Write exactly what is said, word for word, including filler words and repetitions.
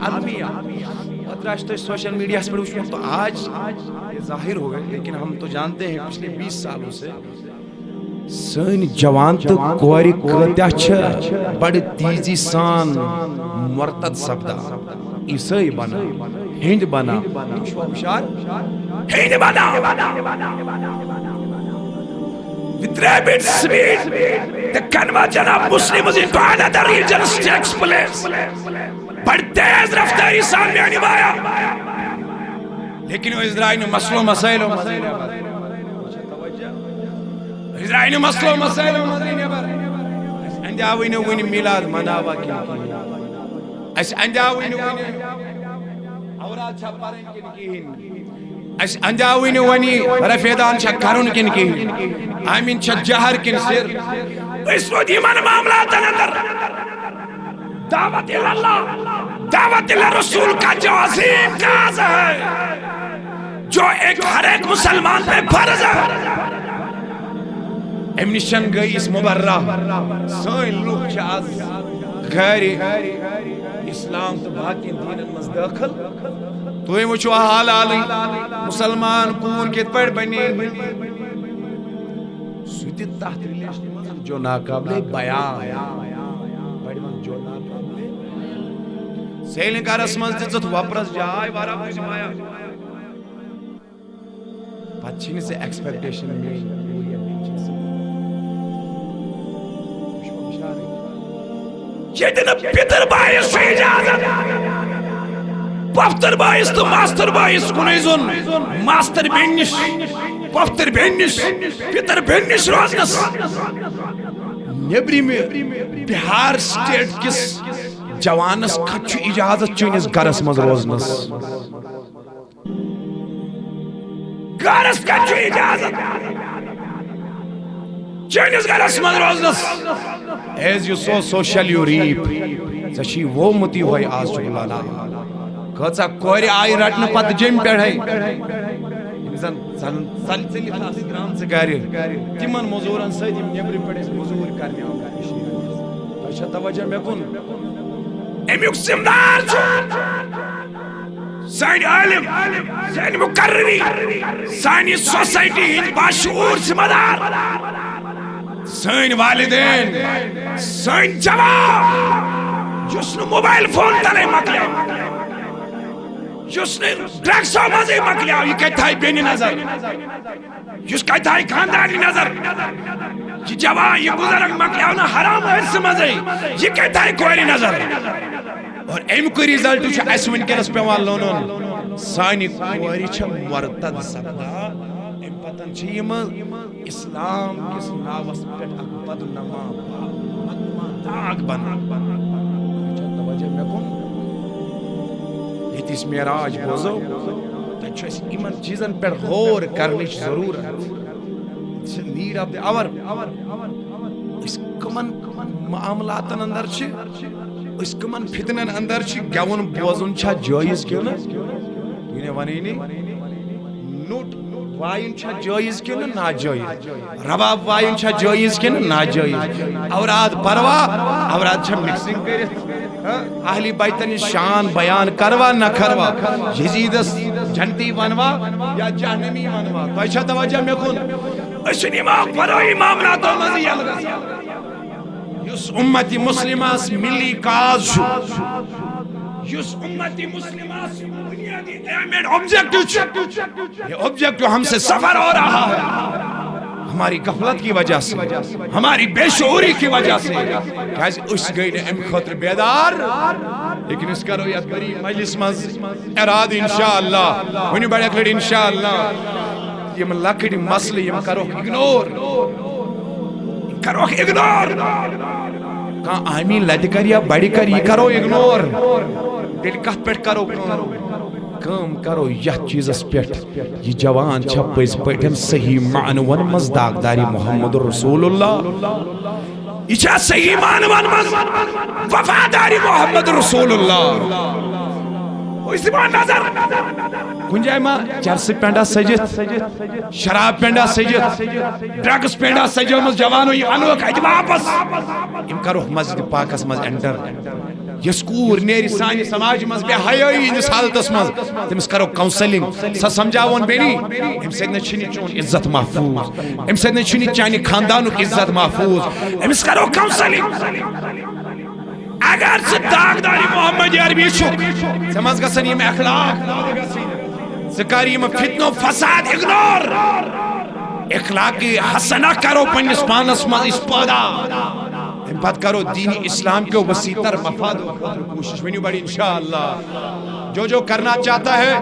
المیہ۔ پتہٕ آسہِ تۄہہِ سوشل میڈیاہس پٮ۪ٹھ وٕچھمُت، تو آج یہ ظاہر ہو گئے، لیکن ہم تو جانتے ہیں پچھلے بیس سالوں سے سٲنۍ جوان تہٕ کورِ کۭتیاہ چھِ بڑٕ تیزی سان مرتد سپدان، عیسٲے بنان، ہیٚنٛدۍ بنان۔ تُہۍ چھِوا ہُشار؟ ہیٚنٛدۍ بنان۔ With rapid speed, the conversion of Muslims into another religion takes place. بڑٕ تیز رفتاری سان میانہِ بایا۔ لیکن أسۍ درٛاے نہٕ مسلو مسٲیلو منٛزٕے نٮ۪بر۔ أسۍ درٛاے نہٕ مسلو مسٲیلو منٛزٕے نٮ۪بر۔ اَسہِ اندیاوٕے نہٕ وُنہِ میلاد مناوا کِنہٕ کِہیٖنۍ۔ اَسہِ اندیاوٕے نہٕ وُنہِ اوراد چھا پرٕنۍ کِنہٕ کِہیٖنۍ۔ اَسہِ اندیاوٕے نہٕ وۄنۍ رفیدان چھا کرُن کِنہٕ کِہیٖنۍ، آمین چھا جہر کِنہٕ سر۔ أسۍ روٗدۍ یِمن معاملاتن اندر۔ دعوت اللہ، دعوت اللہ رسول کا جو عظیم جہاز ہے، جو ایک ہر ایک مسلمان پہ فرض ہے۔ امہِ نِش گٔے أسۍ مبرہ۔ سٲنۍ لُکھ چھِ آز غیر اسلام تہٕ باقین دیٖنن منٛز دٲخل۔ تُہۍ وٕچھِو حال حالٕے، مُسلمان کوٗر کِتھ پٲٹھۍ بنے۔ سُہ تہِ تَتھ ریلیشنہِ منٛز جو ناقابل بیان۔ پٲٹھۍ وَن جو ناقابل۔ سیلہِ گرس منٛز دِژٕتھ وۄپرس جاے، واریاہ بوٗزِم آیا۔ پتہٕ چھِنہٕ ژےٚ ایکسپیکٹیشن میٲنۍ پوٗرٕ یا بیٚیہِ چھِ ژٕ۔ ییٚتہِ نہٕ پِتٕر بایِس چھُ اِجازت، پۄپھتٕر بایِس تہٕ ماستٕر بایِس کُنُے زوٚن، ماستٕر بیٚنہِ نِش، پۄپھتٕر بیٚنہِ نِش، پِتٕر بیٚنہِ نِش روزنس۔ نیٚبرِمہِ بِہار سٹیٹ کِس جوانس کتہِ چھُ اِجازت چٲنِس گرس منٛز روزنس؟ گرس کتہِ چھُ اجازت چٲنِس گرس منٛز روزنس؟ As you sow, so shall you reap. ژےٚ چھی وومُت یِہوٚے، آز چھُکھ لالان۔ کۭژاہ کورِ آیہِ رٹنہٕ پتہٕ جیٚمہِ پٮ۪ٹھے، یِم زن زن ژلۍ ژٔلِتھ آسہٕ درامژٕ گرِ، تِمن مٔزوٗرن سۭتۍ، یِم نیٚبرٕ پٮ۪ٹھ ٲسۍ مٔزوٗرۍ کرنہِ آمٕتۍ کٔشیٖرِ منٛز۔ تۄہہِ چھا توجہ مےٚ کُن؟ اَمیُک ذمہٕ دار چھُ سٲنۍ عٲلِم، سٲنۍ مُقرری، سانہِ سوسایٹی ہٕنٛدۍ باشعوٗر ذمہٕ دار، سٲنۍ والدین، سٲنۍ جوان، یُس نہٕ موبایل فون تلے مۄکلیو، یُس نہٕ ڈرگسو منٛزٕے مۄکلیو، یہِ کتہِ تھایہِ بیٚنہِ نظر؟ یُس کتہِ تھایہِ خاندارنہِ نظر؟ یہِ جوان، یہِ بُزرگ مۄکلیو نہٕ حرام حٲرثہٕ منٛزٕے، یہِ کتہِ تھایہِ کورِ نظر؟ اور اَمیُک رِزلٹ چھُ اَسہِ وٕنکیٚنَس پٮ۪وان لونُن۔ سانہِ کورِ چھےٚ مرتد سپدان، اَمہِ پتہٕ چھِ یِم اسلام کِس ناوَس پٮ۪ٹھ اکھ بدنما، بدنما داغ بنان۔ توجہ مےٚ کُن۔ ییٚتہِ أسۍ معراج بوزو، تَتہِ چھُ اَسہِ یِمن چیٖزن پٮ۪ٹھ غور کرنٕچ ضروٗرت۔ It's a need of the hour. أسۍ کٕمن معاملاتن اندر چھِ، أسۍ کٕمن فتنن اندر چھِ، گٮ۪وُن بوزُن چھا جٲیز کِنہٕ؟ تُہۍ نے وَنٲنی۔ نوٚٹ وایُن چھا جٲیز کِنہٕ ناجٲیز؟ رباب وایُن چھا جٲیز کِنہٕ ناجٲیز؟ اوراد پروا، اوراد چھا مکسنگ کٔرِتھ؟ ہاں؟ اہلی بیتن ہٕنٛز شان بیان کروا نہ کروا؟ یزیدس جنتی ونوا یا جہنمی ونوا؟ تۄہہِ چھا توجہ مےٚ کُن؟ أسۍ چھِنہٕ یِمو پرٲیی معاملاتو منٛز یَلہٕ گژھان۔ یُس اُمت مسلمس ملی کاز چھُ، یُس اُمت مسلمس بنیادی ایم اینڈ آبجیکٹو چھُ، یہ آبجیکٹو ہم سے سفر ہو رہا ہے، ہماری غفلت کی وجہ سے، ہماری بے شعوری کی وجہ سے۔ کیازِ أسۍ گٔے نہٕ اَمہِ خٲطرٕ بیدار، لیکن أسۍ کرو یتھ بٔڑی مجلس منٛز ارادٕ انشاءاللہ، ؤنِو بڑِ اکھ لٹہِ انشاءاللہ۔ یِم لۄکٕٹۍ مسلہٕ، یِم کروکھ اگنور، یِم کروکھ اگنور۔ کانٛہہ آمین لتہِ کر یا بڑِ کر، یہِ کرو اگنور۔ تیٚلہِ کتھ پٮ۪ٹھ کرو کٲم؟ کٲم کرو یتھ چیٖزس پٮ۪ٹھ، یہِ جوان چھا پٔزۍ پٲٹھۍ صحیح معنون منٛز داغدارِ محمد رسول اللہ؟ یہِ چھا صحیح معنون منٛز وفادارِ محمد رسول اللہ؟ أسۍ دِوان نظر۔ کُنہِ جایہِ ما چرسہٕ پینڈا سجِتھ، شراب پینڈا سجِتھ، ڈرگس پینڈا سجٲومٕژ جوانو، یہِ انوکھ اتہِ واپس، یِم کروکھ مسجد پاکس منٛز اینٹر۔ یۄس کوٗر نیرِ سانہِ سماجہِ منٛز بے حیٲیی ہٕنٛدِس حالتس منٛز، تٔمِس کرو کاؤنسلنگ، سۄ سمجھاوون بیٚنی، اَمہِ سۭتۍ نہ چھُنہٕ چون عزت محفوظ، اَمہِ سۭتۍ نہ چھُنہٕ چانہِ خاندانُک عزت محفوظ، أمِس کرو کاؤنسلنگ۔ اگر ژٕ داغدارِ محمد عربی چھُکھ، ژےٚ منٛز گژھن یِم اخلاق، ژٕ کر یِم فتنہٕ و فساد اگنور۔ اخلاق حسنہ کرو پننِس پانس منٛز أسۍ پٲدٕ۔ تمہِ پتہٕ کرو دین اسلام کیو وسیع تر مفادو خٲطرٕ کوٗشِش۔ ؤنِو بڑٕ انشاءاللہ۔ جو جو کرنا چاہتا ہے،